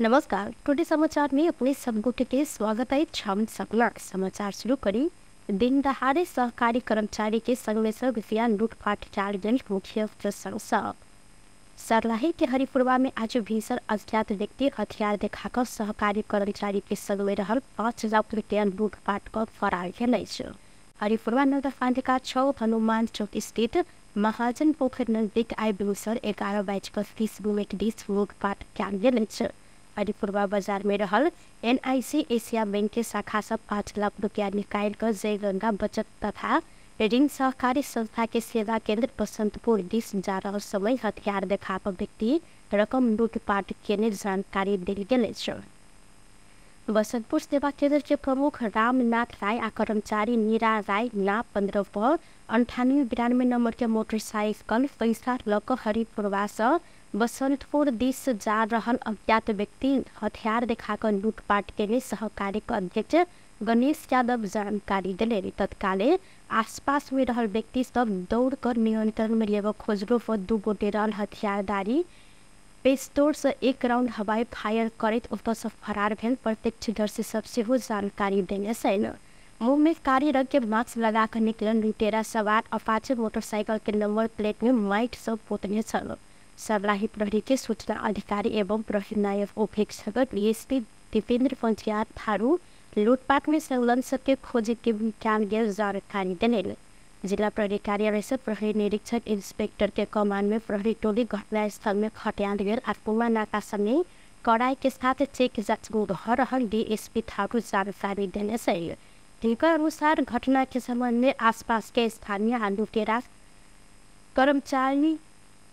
नमस्कार, टुडे समाचार में अपने सब गोटे के स्वागत है। हम सपना समाचार शुरू करी। दिन दहाड़े सहकारी कर्मचारी के संग में से रुपया लूटपाट कयल गेल मुख्य प्रशंसा। सरलाही के हरिपुरवा में आज भीषण अज्ञात व्यक्ति हथियार देखाकर सहकारी कर्मचारी के संग में रहल 5 लाख रुपया लूटपाट कर फरार भेल अछि। हरिपुरवा नगरपालिका 6 हनुमान चौक स्थित महाजन पोखर नजदीक आइ भिनसर 11:30 दिस लूटपाट कयल गेल अछि। हरिपुरवा बाजार में रहल एनआईसी एशिया बैंक के शाखा से 5 लाख रुपया निकाल कर जयगंगा बचत तथा ऋण सहकारी संस्था के सेवा केंद्र बसंतपुर दिस जा रहल समय हथियार देखा पर व्यक्ति रकम लूटपाट केने जानकारी देल गेल अछि। बसंतपुर सेवा केंद्र के प्रमुख रामनाथ राय आ कर्मचारी नीरा राय ना 15 पर 9892 नंबर के मोटरसाइकिल पैसा लऽ कऽ हरिपुरवा से बसंतपुर दिस जा रहल अज्ञात व्यक्ति हथियार देखाकर लूटपाट केने सहकारी के अध्यक्ष गणेश यादव जानकारी देलनि। तत्काले आसपास में रहल व्यक्ति सब दौड़ कर नियंत्रण में लेबऽ खोजलो पर 2 गोटे रहल हथियारधारी पिस्तौल से 1 राउंड हवाई फायर करैत ओतऽ से फरार भेल प्रत्यक्षदर्शी सब सेहो जानकारी देने छनि। मुँह में कारी रंग के मास्क लगा कर निकलल लुटेरा सवार अपाचे मोटरसाइकिल के नंबर प्लेट में माइट सब पोतने छल। सर्लाही प्रहरी के सूचना अधिकारी एवं प्रहरी नायब उपरीक्षक डीएसपी दीपेंद्र पंचियार थारू लूटपाट में संलग्न सबके खोजे के कयल गेल जानकारी देलनि। जिला प्रहरी कार्यालय से प्रहरी निरीक्षक इंस्पेक्टर के कमान में प्रहरी टोली घटनास्थल में खटियाल गेल आ पुमा नाका संगे कड़ाई के साथ चेक जाँच भऽ रहल डीएसपी थारू जानकारी देने छनि। हिनकर अनुसार घटना के संबंध में आसपास के स्थानीय आ लुटेरा कर्मचारी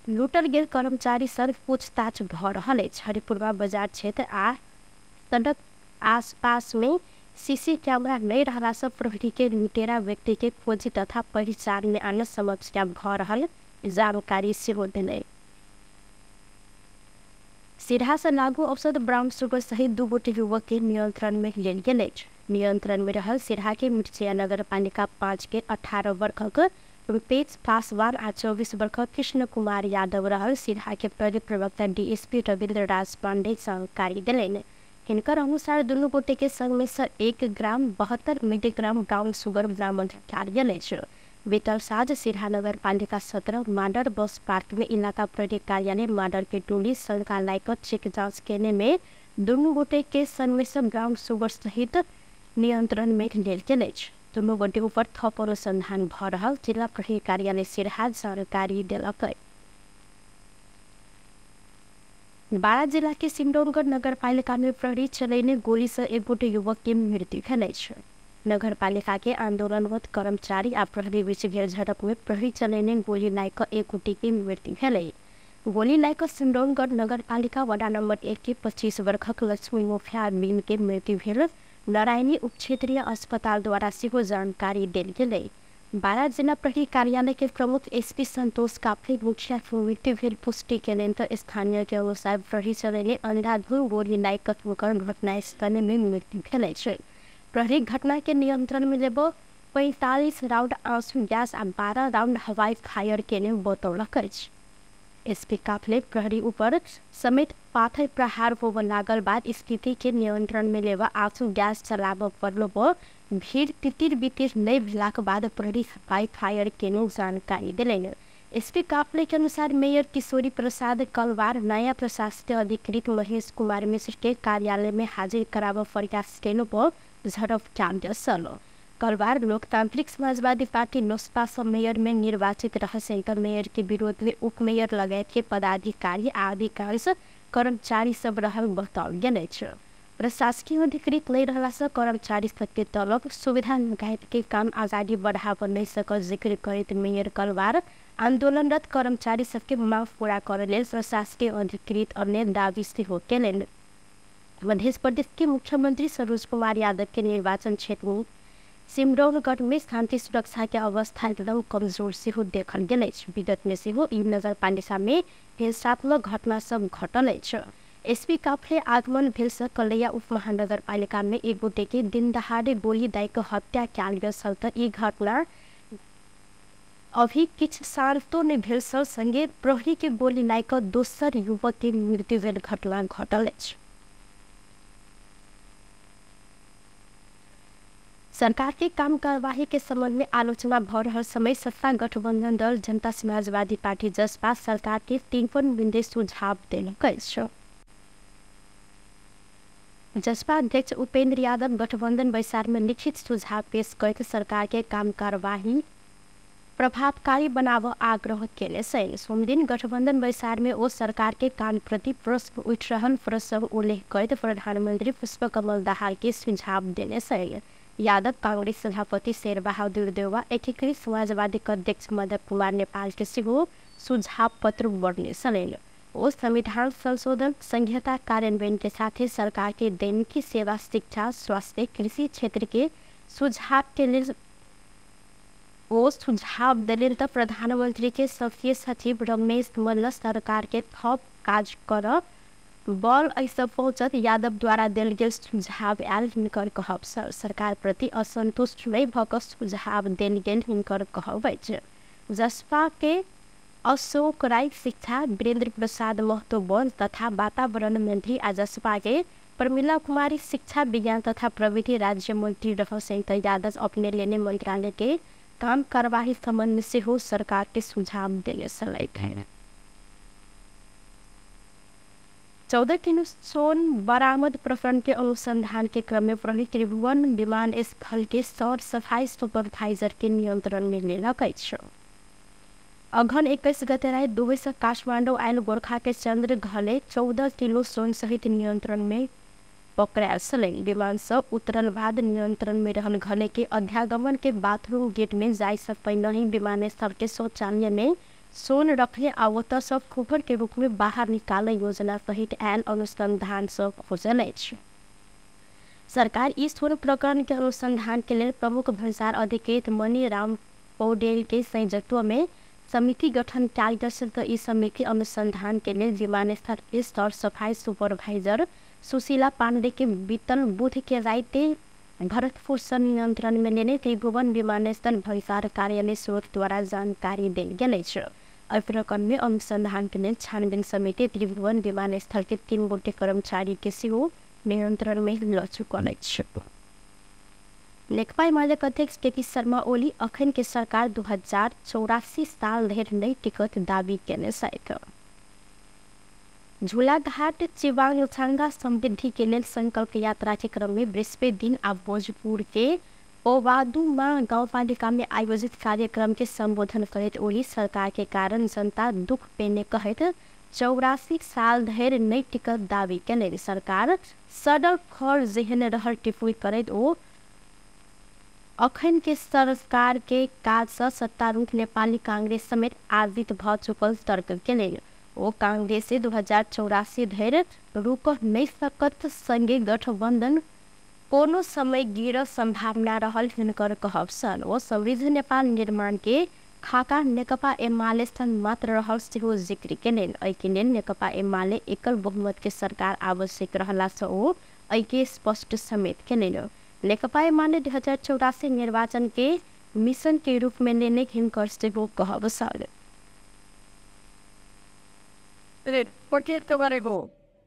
लूटल गेल कर्मचारी सर पूछताछ भऽ रहल अछि। हरिपुरवा बाजार क्षेत्र आ सड़क आसपास में सीसी कैमरा नहीं रहला से प्रहरी के लुटेरा व्यक्ति के खोजी तथा पहचान में आने समस्या भऽ रहल जानकारी सेहो देलनि। सिरहा से लागू औषध ब्राउन शुगर सहित 2 गोटे युवक के नियंत्रण में लेल गेल अछि। नियंत्रण में रहल सिरहा के मिर्चिया नगरपालिका 5 के 18 वर्षक रुपेश पासवान आ 24 वर्षक कृष्ण कुमार यादव रहल सिरहा के प्रहरी प्रवक्ता डीएसपी रविन्द्र राज पांडे जानकारी देलनि। हिनकर अनुसार दुनू गोटे के संग में से 1 ग्राम 72 मिलीग्राम ब्राउन शुगर बरामद कयल गेल अछि। बीतल साँझ सिरहा नगरपालिका 17 माडर बस पार्क में इलाका प्रहरी कार्यालय माडर के टोली शंका लायक चेक जाँच केने में दुनू गोटे के संग में से ब्राउन शुगर सहित नियंत्रण में लेल गेल अछि। दुनू गोटे ऊपर थप अनुसंधान भऽ रहल जिला प्रहरी कार्यालय सिरहा जानकारी देलक। बारा जिला के सिमरौनगढ़ नगरपालिका में प्रहरी चलेने गोली से 1 गोटे युवक के मृत्यु भेल अछि। नगरपालिका के आंदोलनरत कर्मचारी आ प्रहरी बीच भेल झड़प में प्रहरी चलेने गोली लागि कऽ 1 गोटे के मृत्यु भेल। गोली लागि कऽ सिमरौनगढ़ नगरपालिका वडा नंबर 1 के 25 वर्षक लक्ष्मी मुखिया मीन के मृत्यु भेल नारायणी उप क्षेत्रीय अस्पताल द्वारा सेहो जानकारी देल गेलै। बारा जिला प्रहरी कार्यालय के प्रमुख एसपी संतोष काफले मुखिया के मृत्यु भेल पुष्टि केलनि तऽ स्थानीय के अनुसार प्रहरी चलेने अंधाधुन गोली लागि कऽ हुनकर घटनास्थल में मृत्यु भेल अछि। प्रहरी घटना के नियंत्रण में लेबऽ 45 राउंड आंसू गैस आ 12 राउंड हवाई फायर केने बतौलक अछि। एसपी काफले प्रहरी ऊपर समेत पाथर प्रहार होबऽ लागल बाद स्थिति के नियंत्रण में लेबऽ आंसू गैस चलाबऽ पड़लो पर भीड़ तितिर बितिर नहि भेलाक बाद प्रहरी हवाई फायर केने जानकारी देलनि। एसपी काफले के अनुसार मेयर किशोरी प्रसाद कलवार नया प्रशासकीय अधिकृत महेश कुमार मिश्र के कार्यालय में हाजिर कराबऽ प्रयास केलो पर झड़प कयल गेल छल। कलवार लोकतांत्रिक समाजवादी पार्टी लोसपा से मेयर में निर्वाचित रहल सेंटर मेयर के विरोध में उप मेयर लगायत के पदाधिकारी आ अधिकांश कर्मचारी सब रहल बताओल गेल अछि। प्रशासकीय अधिकृत नहि रहला से कर्मचारी सबके तलब सुविधा लगायत के काम अगाडि बढ़ाबऽ नहि सकल जिक्र करैत मेयर कलवार आंदोलनरत कर्मचारी सबके मांग पूरा करय लेल प्रशासकीय अधिकृत अन्य दावी सेहो केलनि। मध्य प्रदेश के मुख्यमंत्री सरोज कुमार यादव के निर्वाचन क्षेत्र में सिमरौनगढ़ में शांति सुरक्षा के अवस्था एकदम कमजोर सेहो देखल गेल अछि। विगत में सेहो ई नगरपालिका में हिंसात्मक घटना सब घटल अछि। एसपी काफले आगमन भेल से कलैया उप महानगरपालिका में 1 गोटे के दिन दहाड़े गोली दाइ कऽ हत्या कयल गेल छल तऽ ई घटना अभी किछु शांतो नहि भेल छल संगे प्रहरी के गोली लागि कऽ दोसर युवक के मृत्यु भेल घटना घटल अछि। सरकार के काम कार्यवाही के संबंध में आलोचना भ रहल समय सत्ता गठबंधन दल जनता समाजवादी पार्टी जसपा सरकार के 3 बिन्दु सुझाव देलक अछि। जसपा अध्यक्ष उपेंद्र यादव गठबंधन बैसार में लिखित सुझाव पेश करके सरकार के काम कार्यवाही प्रभावकारी बनाव आग्रह केने छनि। सोमदिन गठबंधन बैसार में ओ सरकार के काम प्रति प्रश्न उठि रहल प्रश्न उल्लेख करैत प्रधानमंत्री पुष्पकमल दाहाल के सुझाव देने छनि। यादव कांग्रेस सभापति शेरबहादुर देउवा, एकीकृत समाजवादी अध्यक्ष मदन कुमार नेपाल के सेहो सुझाव पत्र बढ्ने छलनि। ओ संविधान संशोधन संहिता कार्यान्वयन के साथे सरकार के दैनिकी सेवा, शिक्षा, स्वास्थ्य, कृषि क्षेत्र के सुझाव के लेल ओ सुझाव देलनि त प्रधानमंत्री के संसदीय सचिव रमेश मल्ल सरकार के थप काज कर बल ऐसा पहुँचत यादव द्वारा देल गेल सुझाव आयल हिनकर कहब। सरकार प्रति असंतुष्ट नहि भऽ कऽ सुझाव देल गेल हिनकर कहब अछि। जसपा के अशोक राय शिक्षा, वीरेंद्र प्रसाद महतो वन तथा वातावरण मंत्री आ जसपा के प्रमिला कुमारी शिक्षा, विज्ञान तथा प्रविधि राज्य मंत्री रहल सहित यादव अपने लेने मंत्रालय के काम कार्यवाही संबंध में सेहो सरकार के सुझाव देने छलथि। 14 किलो सोन बरामद प्रकरण के अनुसंधान के क्रम में प्रहरी त्रिभुवन विमानस्थल के सौर सफाई सुपरवाइजर के नियंत्रण में लेलक अछि। अघन 21 गते राति दुबई से काठमाडौँ आयल गोरखा के चंद्र घले 14 किलो सोन सहित नियंत्रण में पकड़ायल छलनि। विमान से उतरल बाद नियंत्रण में रहल घले के अध्यागमन के बाथरूम गेट में जाय से पहिने ही विमानस्थल के शौचालय में सोन रखने आ ओतऽ सँ खोखर के रूप में बाहर निकालय योजना सहित आयल अनुसंधान सँ खोजल अछि। सरकार ई सोन प्रकरण के अनुसंधान के लेल प्रमुख भन्सार अधिकृत मणिराम पौडेल के संयोजकत्व में समिति गठन कयल गेल छल। ई समिति अनुसंधान के लेल विमानस्थल के सर सफाई सुपरवाइजर सुशीला पांडे के बीतल बुध के राति भरतपुर सँ नियंत्रण में लेने त्रिभुवन विमानस्थल भन्सार कार्यालय स्रोत द्वारा जानकारी देल गेल अछि। एहि प्रकरण में अनुसंधान के लेल छानबीन समिति त्रिभुवन विमानस्थल के 3 गोटे कर्मचारी के सेहो नियंत्रण में लऽ चुकल अछि। नेकपा एमाले अध्यक्ष केपी शर्मा ओली अखन के सरकार 2084 साल धरि नहि टिकत दावी केने छथि। झूलाघाट चिवाङ छाङ्गा समृद्धि के लेल संकल्प यात्रा के क्रम में बृहस्पति दिन आ भोजपुर के ओवादुमा गाउँपालिका में आयोजित कार्यक्रम के संबोधन करैत ओली सरकार के कारण जनता दुख पेने कहैत 84 साल धरि नहि टिकत दावी केने। सरकार सडल खर जेहन रहल टिप्पणी करैत ओ अखन के सरकार के काज सँ सत्तारूढ़ नेपाली कांग्रेस समेत आजित भऽ चुकल तर्क केने। ओ कांग्रेस 2084 धरि रुक नहि सकत संगे गठबंधन कोनो समय गिर संभावना रहल हिनकर कहब छल। ओ समृद्ध नेपाल निर्माण के खाका नेकपा एमाले सन मात्र रहल सेहो जिक्र केलनि। एहिके लेल नेकपा एमाले एकल बहुमत के सरकार आवश्यक रहला सँ ओ एहिके स्पष्ट समेत केलनि। नेकपा एमाले 2084 निर्वाचन के मिशन के रूप में लेने हिनकर सेहो कहब छल। गरेको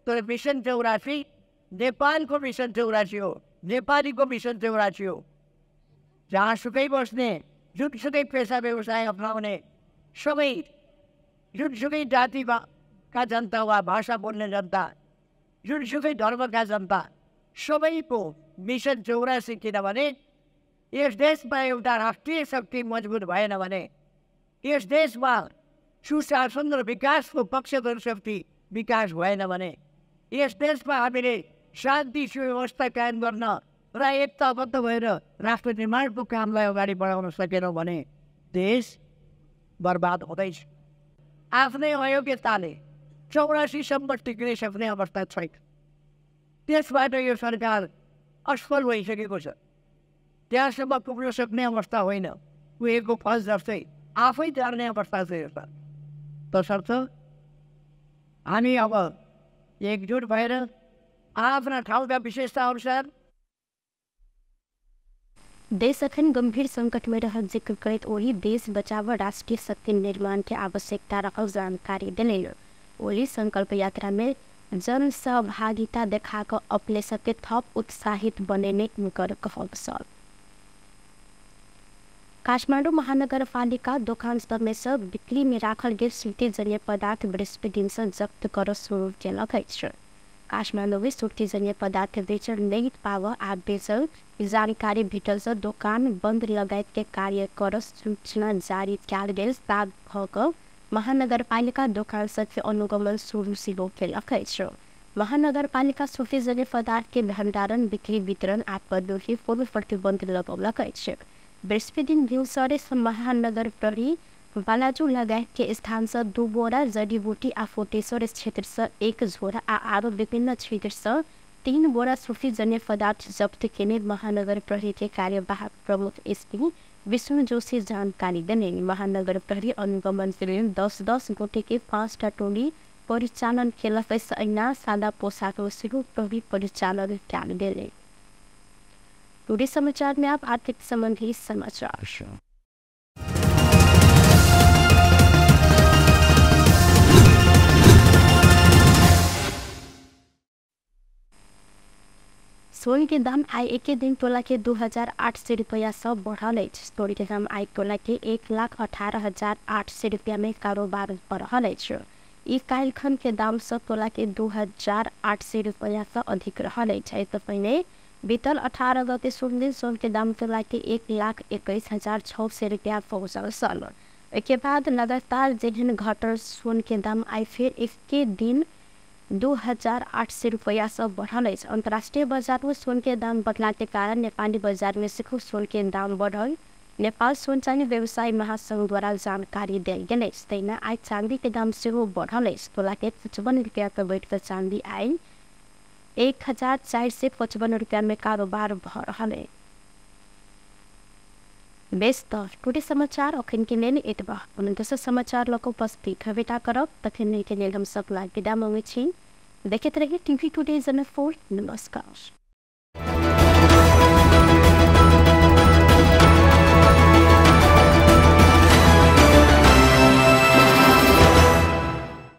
तर मिसन 84 नेपालको मिसन 84 हो, नेपालीको मिसन 84 हो। जहाँसुकै बस्ने, जुनसुकै पेसा व्यवसाय अप्नाउने, सबै जुनसुकै जातिका जनता वा भाषा बोल्ने जनता, जुनसुकै धर्मका जनता, सबैको मिसन 84। किनभने यस देशमा एउटा राष्ट्रिय शक्ति मजबुत भएन भने, यस देशमा सुशासन र विकासको पक्षधर शक्ति विकास भएन भने, यस देशमा हामीले शान्ति सुव्यवस्था कायम गर्न र एकताबद्ध भएर राष्ट्र निर्माणको कामलाई अगाडि बढाउन सकेनौँ भने देश बर्बाद हुँदैछ। आफ्नै अयोग्यताले 84सम्म टिक्ने सक्ने अवस्था छैन। त्यसबाट यो सरकार असफल भइसकेको छ। त्यहाँसम्म पुग्न सक्ने अवस्था होइन। कुहेको फल जस्तै आफै जार्ने अवस्था छ यो। तसर्थ हामी अब एकजुट भएर आफ्ना ठाउँका विशेषता अनुसार देश अखन गंभीर संकट में रहल जिक्र करैत ओली देश बचाव राष्ट्रीय शक्ति निर्माण के आवश्यकता रहल जानकारी देलनि। ओली संकल्प यात्रा में जन सहभागिता देखा कऽ अपने सबके थप उत्साहित बनेने हुनकर कहब छल। काठमाडौँ महानगरपालिका दोकान सभमे सँ बिक्री में राखल गेल सुर्तीजन्य पदार्थ बृहस्पति दिन सँ जब्त कर शुरू केलक अछि। काठमाडौँ में सुर्तीजन्य पदार्थ बेचल नहि पाब आ बेचल जानकारी भेटल सँ दोकान बंद लगायत के कार्य कर सूचना जारी कयल गेल। सात भऽ कऽ महानगरपालिका दोकान सबके अनुगमन शुरू सेहो केलक अछि। महानगरपालिका सुर्तीजन्य पदार्थ के भण्डारण, बिक्री, वितरण आ प्रयोग पूर्ण प्रतिबन्ध लगौलक अछि। बृहस्पति दिन भिनसरे महानगर प्रहरी बालाजू लगायत के स्थान सँ 2 बोरा जडीबूटी आ फोटेश्वर क्षेत्र सँ 1 झोरा आ आरो विभिन्न क्षेत्र सँ 3 बोरा सुर्तीजन्य पदार्थ जब्त केने महानगर प्रहरी के कार्यवाहक प्रमुख एसपी विष्णु जोशी जानकारी देने। महानगर प्रहरी अनुगमन के लेल 10-10 गोटे के 5टा टोली परिचालन केलक अछि। अहिना सादा पोशाक में सेहो प्रहरी परिचालन कयल गेल। टुडे समाचार में आप आर्थिक संबंधी समाचार। सोन के दाम आइ एके दिन तोला के 2800 रुपया सँ बढ़ल अछि। सोन के दाम आइ तोला के 1,18,800 रुपया में कारोबार भऽ रहल अछि। ई काल्हिखन के दाम सँ तोला के 2800 रुपया सँ अधिक रहल अछि। एहिसँ पहिने बीतल 18 गते सोम दिन सोन के दाम तोला के 1,21,600 रुपया पहुँचल छल। एहिके बाद लगातार जेहन घटल सोन के दाम आइ फेर एके दिन 2800 रुपया सँ बढ़ल अछि। अंतर्राष्ट्रीय बाजार में सोन के दाम बढ़ला के कारण नेपाली बाजार में सेहो सोन के दाम बढ़ल नेपाल सोन चानी व्यवसायी महासंघ द्वारा जानकारी देल गेल अछि। तहिना आइ चांदी के दाम सेहो बढ़ल अछि। तोला के 55 रुपया पर बैठ कऽ चांदी आइ 1455 रुपया में कारोबार भऽ रहल अछि। बेस तऽ टुडे समाचार अखन के लेल एतबा। दोसर समाचार लऽ कऽ उपस्थित हेबेटा करब, तखन के लेल हम सब लाग विदा मांगै छी। देखैत रही टीवी टुडे जनकपुर। नमस्कार।